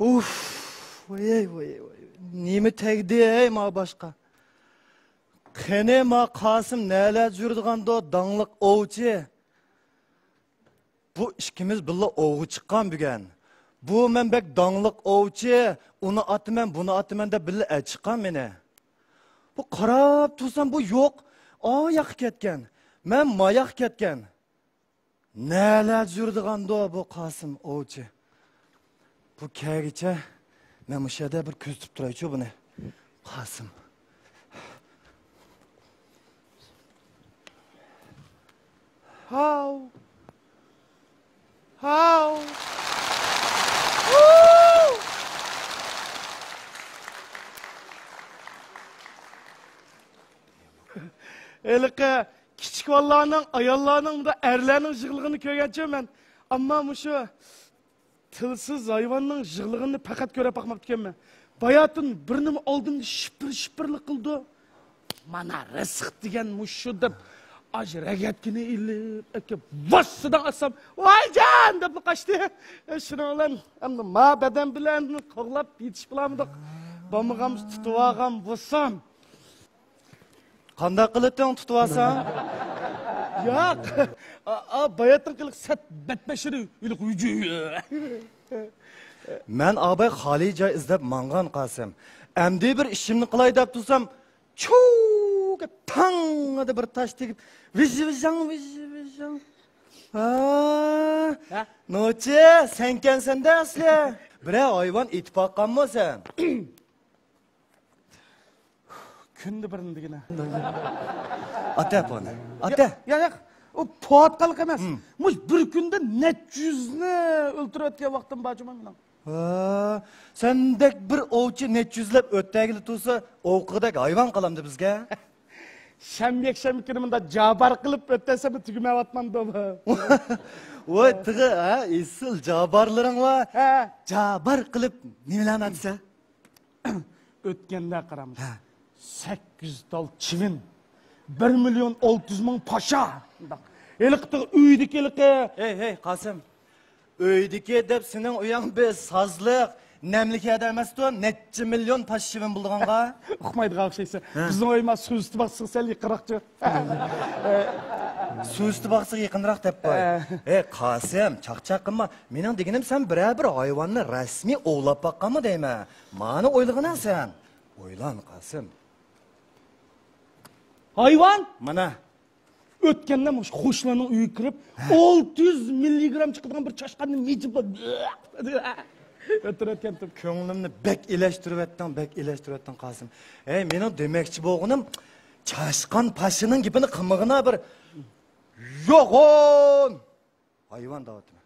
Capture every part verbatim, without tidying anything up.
ئۇف، ۋاي، ۋاي، ۋاي. نېمە تەگدى، ھەي، ما باشقا؟ قېنى، ما قاسىم نەلەردە يۈرىدىغاندۇ، داڭلىق ئوۋچى؟ بۇ ئىككىمىز بىللە ئوۋغا چىققان بۈگۈن. بۇ مەن بەك داڭلىق ئوۋچى، ئۇنى ئاتىمەن، بۇنى ئاتىمەن دەپ بىللە ئەچىققان مېنى. بۇ قاراپ تۇرسام، بۇ يوق، ئا ياققا كەتكەن. مەن ما ياققا كەتكەن. نەلەردە يۈرىدىغاندۇ بۇ قاسىم ئوۋچى؟ بۇ كەلگىچە مەن مۇشۇ يەردە بىر كۆزىتىپ تۇرايچۇ بۇنى. قاسىم. ھاۋ. ھاۋ. ھېلىقى كىچىك بالىلارنىڭ، ئاياللارنىڭ، بۇنداق ئەرلەرنىڭ يىغلىغىنىنى كۆرگەنچۇ مەن. ئەمما مۇشۇ تىلسىز ھايۋاننىڭ يىغلىغىنىنى پەقەت كۆرۈپ باقماپتىكەنمەن. باياتىن بىر نېمە ئالدىمدا شىپىر-شىپىرلا قىلىدۇ. مانا رىزىق دېگەن مۇشۇ دەپ، ئاش رەگەتكىنى ئېلىپ ئەكەپ، ۋاس سىداڭ ئاتسام، ۋايجان دەپلا قاچتى. شۇنىڭ بىلەن ئەمدى ما بەدەن بىلەن قوغلاپ يېتىشىپ بولالمىدۇق. بولمىغان تۇتۇۋالغان بولسام. قانداق قىلىتىڭ تۇتۇۋالساڭ؟ ياق. ئا، ئا، باياتىنقى ھېلىقى سەت بەتبەشىرى ھېلىقى ھۈجۈم. مەن ئاباي خالىي جاي ئىزدەپ ماڭغان قاسىم. ئەمدى بىر ئىشىمنى قىلاي دەپ تۇرسام، چۇۋ! تاڭدا بىر تاش تېگىپ، ۋىژ ۋىژاڭ، ۋىژ ۋىژاڭ. ھا؟ ھە؟ نوچى، سەنكەنسەن-دە ئەسلى. بىرەر ھايۋان ئېتىپ باققانمۇ سەن؟ كۈندە بىرنى دېگىنە. ئاتە پونى. ئاتە. يا-، يا-، ياق. ئۇ پوۋاتقانلىق ئەمەس. مۇش بىر كۈندە نەچچە يۈزنى ئۆلتۈرۈۋەتكەن ۋاقتىم بار جۇما مېنىڭ. ھا، سەندەك بىر ئوۋچى نەچچە يۈزلەپ ئۆتەگىلى تۇرسا، ئوۋ قىلغۇدەك ھايۋان قالامدۇ بىزگە؟ شەنبە، يەكشەنبە كۈنى مۇنداق جابار قىلىپ ئۆتەسەم تۈگىمەيۋاتمامدۇ؟ ۋاي، تېخى، ھە، ئېسىل جابارلىرىڭ بار. ھە. جابار قىلىپ نېمىلەرنى ئاتىسەن؟ ئۆتكەندە قارامسىز. ھە. سەككىز تال چىۋىن، بىر مىليون ئالتە يۈز مىڭ پاشا. مۇنداق. ھېلىقى تېخى ئۆيدىكى ھېلىقى. ھەي، ھەي، قاسىم. ئۆيدىكى دەپ سېنىڭ ئۆيۈڭ بىر سازلىق، نەملىك يەردە ئەمەستۇ، نەچچە مىليون پاشا چىۋىن بولىدىغانغا. ئۇقمايدىغان ئوخشايسەن. ھە. بىزنىڭ ئۆي ما سۇ ئۈستى باغچىسىغا سەل يېقىنراقچۇ. سۇ ئۈستى باغچىسىغا يېقىنراق دەپ قوي. ھە. ھەي، قاسىم، چاقچاق قىلما. مېنىڭ دېگىنىم، سەن بىرەر بىر ھايۋاننى رەسمىي ئوۋلاپ باققانمۇ دەيمەن. مانى ئويلىغىنا سەن. ئويلان، قاسىم. ھايۋان؟ مانا. ئۆتكەندە مۇشۇ قوشنىلارنىڭ ئۆيىگە كىرىپ، ھە، ئالتە يۈز مىللىگرام چىقىدىغان بىر چاشقاننى مىجىپلاپ ئۆلتۈرۈۋەتكەنتىم. كۆڭلۈمنى بەك ئېلەشتۈرۈۋەتتىڭ، بەك ئېلەشتۈرۈۋەتتىڭ، قاسىم. ھەي، مېنىڭ دېمەكچى بولغىنىم، چاشقان پاشىنىڭ گېپىنى قىلمىغىنا بىر. يوغان ھايۋان دەۋاتىمەن.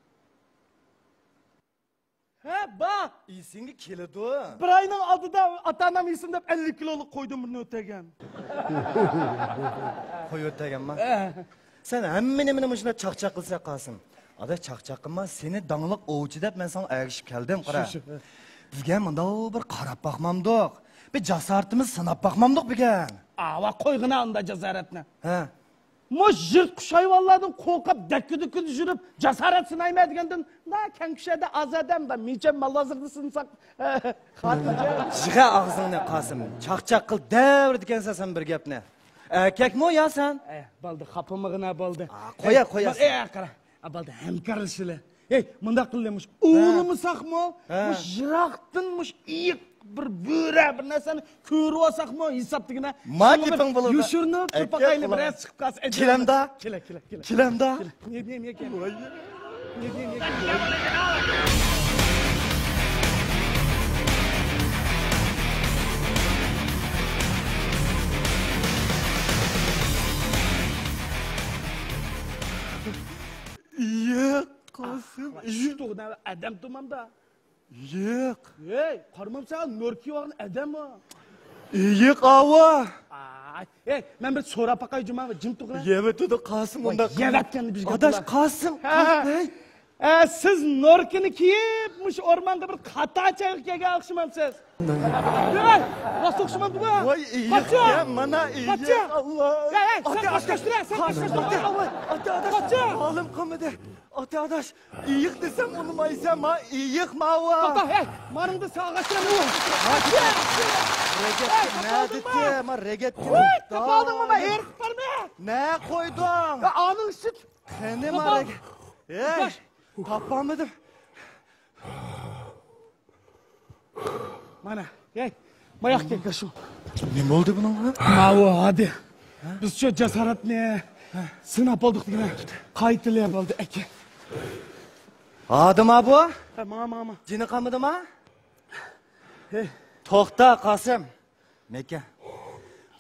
ھە، بار. ئېسىڭگە كېلىدۇ. بىر ئاينىڭ ئالدىدا ئاتا-ئانام يېسۇن دەپ ئەللىك كىلولۇق قويدىن بىرنى ئۆتەگەن. قوي ئۆتەگەنما؟ ھە. سەن ھەممە نېمىنى مۇشۇنداق چاقچاق قىلسا، قاسىم. ئاداش، چاقچاق قىلما، سېنى داڭلىق ئوۋچى دەپ مەن ساڭا ئەگىشىپ كەلدىم، قارا. شۇ، شۇ. بۈگۈن مۇنداق بىر قاراپ باقمامدۇق. بىر جاسارىتىمىز سىناپ باقمامدۇق بۈگۈن. ئاۋا، قويغىنا ئۇنداق جاسارەتنى. ھە. مۇشۇ يىرتقۇچ ھايۋانلاردىن قورقۇپ، دەككە-دۈككىدە يۈرۈپ، جاسارەت سىنايمەن دېگەندىن، مۇنداق كەڭ كۆشەدە ئازادە، مۇنداق مىجەم مالۋازىردا سىنىساق، خاتىرجەم. يىغە ئاغزىڭنى، قاسىم. چاقچاق قىل دەۋېرىدىكەنسەن سەن بىر گەپنى. ئەركەكمۇ يا سەن؟ ئەي، بولدى، خاپىمىغىنا بولدى. ئا، قويە، ئەي، قويە ما-، سەن. ئەي، قارا. ئا، بولدى، ھەمكارلىشىلى. ھەي، مۇنداق قىلىلى، مۇشۇ ھە. ئوۋلىمىساقمۇ، ھە. مۇشۇ يىراقتىن مۇشۇ ئېيىق بىر بۆرە، بىر نەرسىنى كۆرۈۋالساقمۇ ھېساب دېگىنە. ما گېپىڭ بولىدۇ. يوشۇرۇنۇپ تۇرۇپ باقايلى، بىرەر چىقىپ قالسا. كېلەمدا؟ كېلە، كېلە، كېلە. كېلەمدا؟ كېلە. نىيە، نىيە، نىيە كېلە. نىيە، نىيە، نىيە كېلە. ئېيىق، قاسىم، ئېيىق. ئادەم تۇماندا. ئېيىق. ھەي، قارىمامسەن، نور كىيىۋالغان ئادەم ئۇ. ئېيىق ئاۋۇ. ئاي، ھەي، مەن بىر سوراپ باقاي جۇما، جىم تۇرغىن. يەۋېتىدۇ قاسىم ئۇنداق. يەۋەتكەن بىز. ئاداش قاسىم. ھە. ھەي. ئە، سىز نوركىنى كىيىپ، مۇشۇ ئورمانغا بىر قاتا چايغا كەلگەن ئوخشىمامسىز؟ ھەي، راست ئوخشىمامدىمۇ؟ ۋاي، ئېيىق، قاچا! يا، مانا ئېيىق. قاچا! ئاللا. ھەي، ھەي، سەن ئاتا، قاچ، ئاتا. قاچ، سەن قاچ، قاچ، قاچ. ئاتا، ئاتا. قاچا! ھالىم قالمىدى. ئاتا ئاداش، ئېيىق دېسەم ئۇنىمايسەن، ما ئېيىق ماۋۇ. توختا، ھەي، مانىڭدا ساغاچلار. رەگەتكە، نەدىتى، ما رەگەتكە. ۋۇي، تاپالدىڭمۇ، ما ئېرىق بارمۇ؟ نە قويدۇڭ؟ يا، ئانىڭ ئىچىدە. قېنى ما رەگەت. ھەي، تاپالمىدىم. مانا، ھەي، ماياق كەلگەن شۇ. نېمە بولدى بۇنىڭغا؟ ماۋۇ ھادى. بىزچۇ جاسارەتنى سىناپ بولدۇق دېگىنە. قايتىلى بولدى ئەكە. ھادىما بۇ؟ ھە، ماڭا، ماڭا، ماڭا. جېنى قالمىدىما؟ ھەي. توختا، قاسىم. مەكە.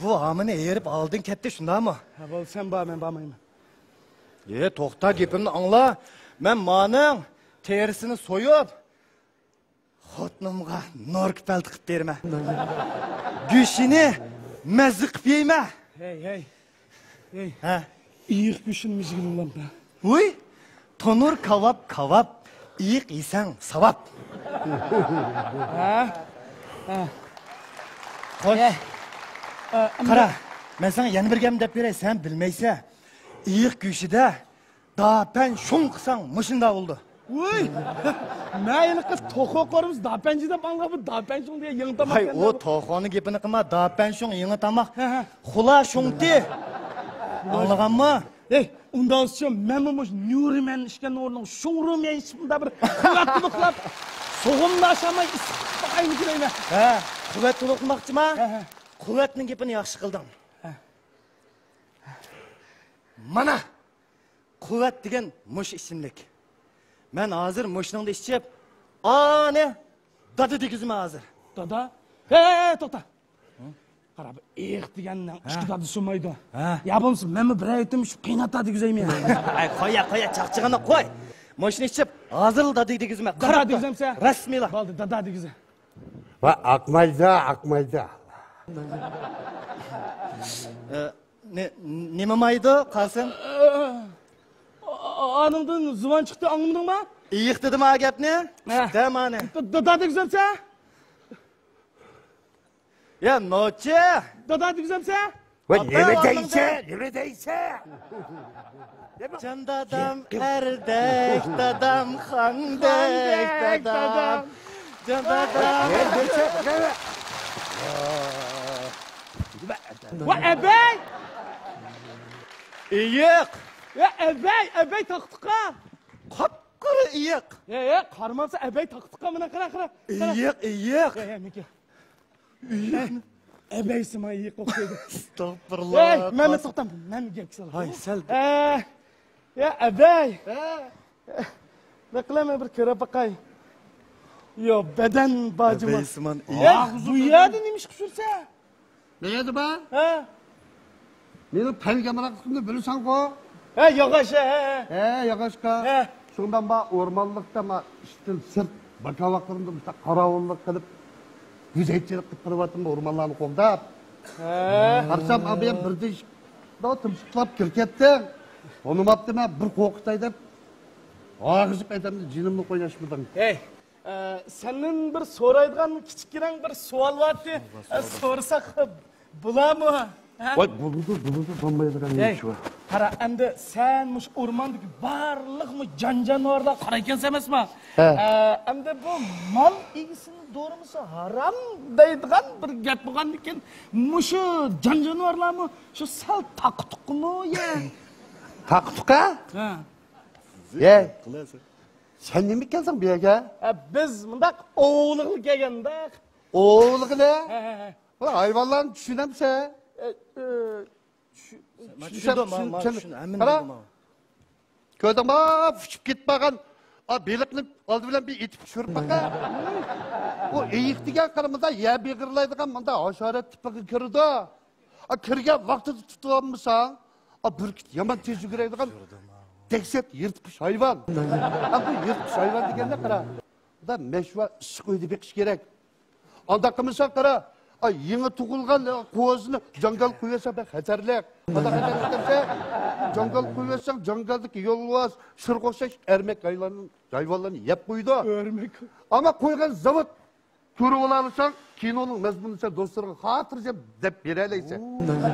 بۇ ھامىنى ھېرىپ ئالدىن كەتتى، شۇنداقمۇ؟ ھە، بولسا سەن بار، مەن بارمايمەن. ئى، توختا، گېپىمنى ئاڭلا. مەن مانىڭ تېرىسىنى سويۇپ، خوتۇنۇمغا نوركا پەلتە قىلىپ بېرىمەن. گۆشىنى مەززە قىلىپ يەيمەن. ھەي، ھەي. ھەي. ھە. ئېيىق گۆشىنى مىجىگىلى بولامدا. ھۇي! تونۇر كاۋاپ، كاۋاپ. ئېيىق يېسەڭ ساۋاب. ھە؟ ھە. خوش. ھە. ئە، قارا، مەن ساڭا يەنە بىر گەپنى دەپ بېرەي، سەن بىلمەيسەن. ئېيىق گۆشىدە داپەن شۇڭ قىلساڭ مۇشۇنداق بولىدۇ. ۋۇي! مەن ھېلىقى توخۇ قورۇمىسى داپەنچى دەپ ئاڭلىغان، بۇ داپەن شۇڭ دېگەن يېڭى تاماق ھاي، ئىكەن ئۇ دە. توخۇنىڭ گېپىنى قىلما، داپەن شۇڭ يېڭى تاماق. ھە، ھە. خۇلا شۇڭتى. ئاڭلىغانمۇ؟ ھەي، ئۇنداق بولسىچۇ، مەنمۇ مۇشۇ نيۇرىمەن ئىچكەن ئورنىنىڭ شۇڭرۇمەن ئىچىپ، مۇنداق بىر قۇۋۋەت تولۇقلاپ، سوغۇمدا ئاشاماي ئىسسىق باقايمىكىن دەيمەن. ھە، قۇۋۋەت تولۇقلىماقچىما؟ ھە، ھە. قۇۋۋەتنىڭ گېپىنى ياخشى قىلدىڭ. ھە. مانا! قۇۋۋەت دېگەن مۇشۇ ئىچىملىك. مەن ھازىر مۇشۇنىڭدا ئىچىپ، ئانى دادا دېگۈزىمەن ھازىر. دادا؟ ھەي، ھەي، ھەي، توختا. قارا، بۇ ئېيىق دېگەننىڭ ئىككى دادىسى بولمايدۇ. ھە. يا بولمىسا مەنمۇ بىرەر يېتىم شۇ قېيىنئاتا دېگۈزەيمەن. ئەي، قويە، قويە، چاقچىغىنى قوي. مۇشۇنى ئىچىپ، ھازىرلا دادا دېگۈزىمەن. دادا دېگۈزەمسەن؟ رەسمىيلا. بولدى، دادا دېگۈزە. ۋە ئاقمايدۇ، ئاقمايدۇ. ئە، نېمە مايدۇ، قاسىم؟ ئانىڭدىن زۇۋان چىقتى، ئاڭلىمىدىڭما؟ ئېيىق دېدىم ھا گەپنى. ھە. دە مانى. دادا دېگۈزەمسەن؟ يا نوچى! دادا دېگۈزەمسەن؟ ۋە نېمە دەيسە، نېمە دەيسە؟ جان دادام ئەردەك، دادام خاندەك، دادام. جان دادام. ۋە ئەبەي! ئېيىق! ۋە ئەبەي، ئەبەي تاقتۇقا! قاپقارا ئېيىق! ھە، ھە، قارىمامسەن ئەبەي تاقتۇقا، مانا قارا، قارا. ئېيىق، ئېيىق! ھە، ھە، مىكە. ئەبەيسىمان يېقىپ قويدى. ئەستەغپۇرۇللا. ھەي، مەن توختام، مەن گەپ سالىمەن. ھاي، سەل. ئە، يا ئەبەي. ھە. نە قىلىمەن، بىر كۆرۈپ باقاي. يو، بەدەن باجىما. ئەبەيسىمان. ھە، بۇ يەردە نېمە ئىش قىلىپ يۈرسە؟ نەيەردە بار؟ ھە. مېنىڭ پەنگە ئامراقلىقىمنى بىلىسەنغۇ؟ ھە، ياغاچ، ھە، ھە، ھە. ھە، ياغاچقا. ھە. شۇڭدىن بار ئورمانلىقتا ما ئىشتىن سىرت باكاۋاقلىرىمدا مۇشۇنداق قاراۋۇللۇق قىلىپ، گۈزەلچىلىك قىلىپ تۇرۇۋاتىمەن ئورمانلارنى قوغداپ. ھە. قارىسام، ئابىيام بىردىن تۇمشۇقلاپ كىرىپ كەتتى. تونۇماپتىمەن، بىر قورقۇتاي دەپ. ھاغىزىپ ئادەمنى جېنىمنى قويناشمىدىڭ. ھەي. ئە، سەندىن بىر سورايدىغان كىچىككىنە بىر سوئال بار ئىدى. ئە، سورىساق بولامۇ؟ ھە؟ ۋاي، بولىدۇ، بولىدۇ، بولمايدىغان ئىش بار. قارا، ئەمدى سەن مۇشۇ ئورماندىكى بارلىق مۇ جان-جانىۋارلارغا قارايكەنسەن ئەمەسمۇ؟ ھە. ئە، ئەمدى بۇ مال ئىگىسىنى دورىمىسا ھارام دەيدىغان بىر گەپ بولغاندىكىن، مۇشۇ جان-جانىۋارلارمۇ شۇ سەل تاقا-تۇقىمۇ يە؟ تاقا-تۇقا؟ ھە. يە. سەن نېمە كەلدىڭ بۇ يەرگە؟ ھە، بىز مۇنداق ئوۋلىغىلى كەلگەندەك. ئوۋلىغىلى؟ ھە، ھە، ھە. بۇ ھايۋانلارنى چۈشىنەمسەن؟ ئە، ئە، چۈ-، چۈشىنىمەن، چۈشىنىمەن. قارا. كۆردۈڭمۇ؟ ئۇچۇپ كېتىپ بارغان، ئا، بېلىقنى ئالدى بىلەن بىر ئېتىپ چۈشۈرۈپ باقە. ئۇ ئېيىق دېگەن قارا، مۇنداق يەر بېغىرلايدىغان مۇنداق ھاشارات تىپىغا كىرىدۇ. ئا، كىرگەن ۋاقتىدا تۇتۇۋالمىساڭ، ئا، بۈركۈت يامان تېز يۈگۈرەيدىغان دەھشەت يىرتقۇچ ھايۋان. ئا، بۇ يىرتقۇچ ھايۋان دېگەندە قارا، دا مەشۋا ئىسسىق ئۆيدە بېقىش كېرەك. ئانداق قىلمىساڭ قارا، ئا، يېڭى تۇغۇلغان، ئا، قوزىنى جاڭگال قويۇۋەتسەڭ بەك خەتەرلىك. ئانداق خەتەرلىك دېسە، جاڭگال قويۇۋەتسەڭ جاڭگالدىكى يولۋاس، شىرغا ئوخشاش ئەرمەك ھايۋانلارنى، ھايۋانلارنى يەپ قويىدۇ. ئەرمەك. ئەمما قويغان زاۋۇت كۆرۈۋالالىساڭ، كىنونىڭ مەزمۇنىنى سەن دوستلىرىڭغا خاتىرجەم دەپ بېرەلەيسەن.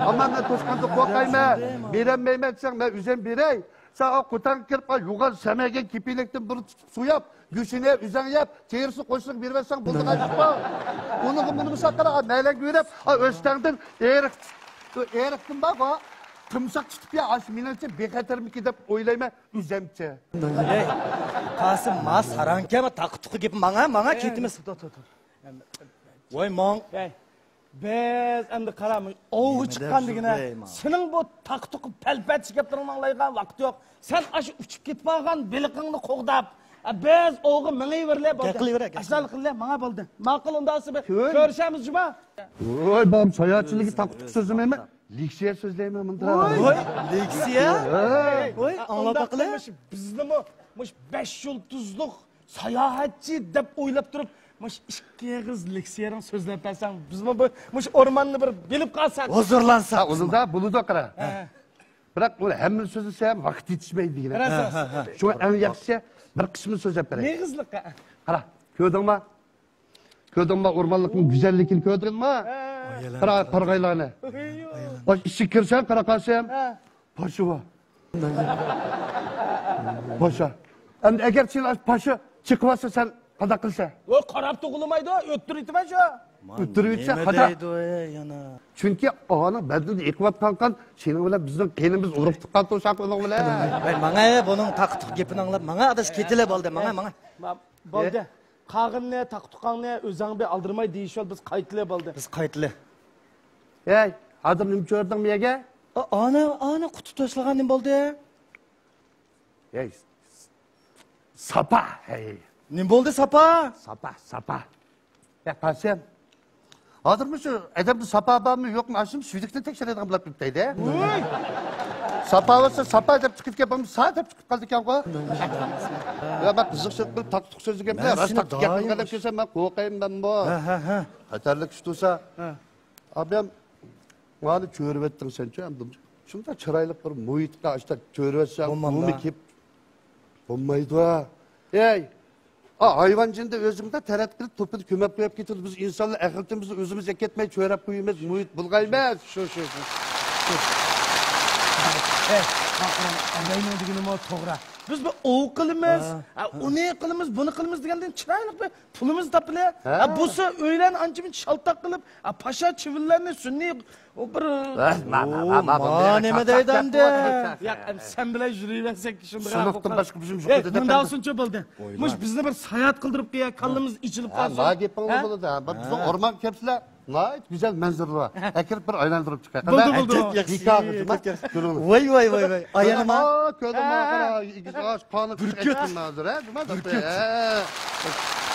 ئەمما مەن توشقاندىن قورقايمەن، بېرەلمەيمەن دېسەڭ، مەن ئۆزۈم بېرەي. سەن ئا قوتانغا كىرىپ، ئا يوغان سەمەگەن كېپىنەكتىن بىر تۇتۇپ سۇ ياپ، گۆشىنى ئۆزەڭ يەپ، تېرىسى قوشۇلۇپ بېرىۋەتسەڭ بولدى، قاچىققا. ئۇنىڭغا مۇنىمۇ ساقىرا، ئا مەلەڭگە يۈرۈپ، ئا ئۆستەڭدىن ئېرىق، ئېرىقتىن بار، بۇ تىمساھ تۇتۇپ يە، ئاشۇ مېنىڭچە بىخەتەرمىكىن دەپ ئويلايمەن ئۆزەمچە. ھەي، قاسىم، ما ساراڭكە، ما تاقا-تۇقا گېپى ماڭا، ماڭا كېتىمىز. توختاڭ، توختاڭ. ۋاي ماڭ. ھەي، بىز ئەمدى قارا، ئوۋغا چىققان دېگىنە، سېنىڭ بۇ تاقا-تۇقا پەلپەتچە گەپلىرىڭنى ئاڭلايدىغان ۋاقىت يوق. سەن ئاشۇ ئۇچۇپ كېتىپ قالغان بېلىقىڭنى قوغداپ، ئە، بىز ئوۋغا مېڭىۋېرىلى بولدى. گەپ قىلىۋېرە، گەپ ئاشۇنداق قىلىلى، ماڭا بولدى. ماقۇل، ئۇنداق بولسا بىر كۆرۈشەرمىز جۇما. ۋاي، بابام ساياھەتچىلىكى تاقا-تۇقا سۆزلىمەيمەن. لېكسىيە سۆزلەيمەن مۇندىرا. ۋاي، لېكسىيە؟ ھەي. ۋاي، ئاڭلاپ باقىلى. مۇشۇ بىزنىمۇ مۇشۇ بەش يۇلتۇزلۇق ساياھەتچى دەپ ئويلاپ تۇرۇپ، مۇشۇ ئىككى ئېغىز لېكسىيەنى سۆزلەپ بەرسەڭ، بىزمۇ بۇ، مۇشۇ ئورماننى بىر بىلىپ قالساق. ھۇزۇرلانساق. ھە، ئۇندا بولىدۇ، قارا. ھە. بىراق ئۇ ھەممىنى سۆزلىسە ھەم ۋاقىت يېتىشمەيدۇ دېگىنە. راست، راست. شۇڭا ئەڭ ياخشىسى بىر قىسمىنى سۆزلەپ بېرەي. ئېغىزلىق، ھە. قارا، كۆردۈڭما؟ كۆردۈڭما، ئورمانلىقنىڭ گۈزەللىكىنى كۆردۈڭما؟ ھە. قارا، قارىغايلارنى. ھەي. باشتا ئىچىگە كىرسەڭ، قارا قاسىم. ھە. پاشا بار. پاشا. ئەمدى ئەگەر سېنى پاشا چېقىۋالسا، سەن قانداق قىلىسەن؟ ۋاي، قاراپ تۇغۇلمايدۇ، ئۆتتۈرۈۋېتىمەن شۇ. ئۆتتۈرۈۋېتسە خاتا. دەيدۇ، ئەي، يەنە. چۈنكى ئانىڭ بەدىنىدە ئېقىۋاتقان قان سېنىڭ بىلەن بىزنىڭ قېنىمىز ئۇرۇق تۇغقان توشاق ئۇنىڭ بىلەن. ۋاي، ماڭە، بۇنىڭ تاقا-تۇقا گېپىنى ئاڭلاپ، ماڭە، ئاداش، كېتىلە، بولدى، ماڭە، ماڭە. بولدى. قالغىنىنى، تاقا-تۇقاڭنى ئۆزۈڭ بىر ئالدىرىماي دېيىشىۋال، بىز قايتىلى، بولدى. بىز قايتىلى. ھەي، ھازىر نېمە چۆرىدىڭ بۇ يەرگە؟ ئا-، ئانا، ئانا قۇتۇپ تاشلىغان نېمە بولدى؟ ھەي، ساپا، ھەي. نېمە بولدى، ساپا؟ ساپا، ساپا. يا قاسىم، ھازىر مۇشۇ ئادەمدە ساپا بارمۇ يوقمۇ، ئاشۇ سۈيدۈكنى تەكشۈرىدىغان بولۇپ كېتەيدۇ. ۋوي! ساپا بولسا ساپا دەپ چىقىپ كەپ، بولمىسا سا دەپ چىقىپ قالىدىكەنغۇ. يا، مەن قىزىق سۆز قىلىپ، تاقا-تۇقا سۆزلىگەن بىلەن راست تاقا گەپ قىلغان دەپ كەلسەم، مەن قورقايمەن مەنمۇ. ھە، ھە، ھە. خەتەرلىك ئىش تۇرسا. ھە. ئابىيام، مانا چۆرۈۋەتتىڭ سەنچۇ ئەمدى. شۇنداق چىرايلىق بىر مۇھىتقا ئاشتا چۆرۈۋەتسەڭ، بولمامدا. ئۇمۇ كېپ-، بولمايدۇ. ئەي، ئا، ھايۋان جىندا ئۆزۈڭدە تەرەت قىلىپ، توپىنى كۆمۈپ قويۇپ كېتىدۇ. بىز ئىنسانلار ئەخلىتىمىزنى ئۆزىمىز ئەكەتمەي چۆرەپ قويىمىز، مۇھىت بۇلغايمىز. شۇ، شۇ، شۇ. شۇ. ئەي، قاقىرىم، ئاغاينىڭ دېگىنىمۇ توغرا. بىز بىر ئوۋ قىلىمىز، ھە، ھە، ئۇنى قىلىمىز، بۇنى قىلىمىز دېگەندىن چىرايلىق بىر پۇلىمىزنى تاپىلى. ھە. ھە، بولسا ئۆيلەرنى ئانچە-مۇنچە شالتاق قىلىپ، ھە، پاشا چىۋىنلەرنى سۈنئىي، ئۇ بىر ھە، ما، ما، ما، ما، ما، نېمە دەيدۇ ئەمدى؟ ياق، ئەمدى سەن بىلەن يۈرۈۋەرسەك شۇنداق. سۇنۇقتىن باشقا بىزمۇ شۇ قىلدى دەپ. مۇنداق بولسۇنچە بولدى. مۇش بىزنى بىر ساياھەت قىلدۇرۇپ قويە، كاللىمىز ئېچىلىپ قالسۇن. ھە، ما گېپىڭلار بولىدۇ. ھە، بىزنىڭ ئورمانغا كەپسىلە. ناھايىتى گۈزەل مەنزىرىلەر بار. ئەكىرىپ بىر ئايلاندۇرۇپ چىقاي. بولدى، بولدى. ۋاي، ۋاي، ۋاي، ۋاي. ئايانىما. كۆردۈڭمۇ؟ قارا، قانۇن بۈركۈت. ھازىر، ھە؟ نېمە دەپ؟ بۈركۈت. ھە.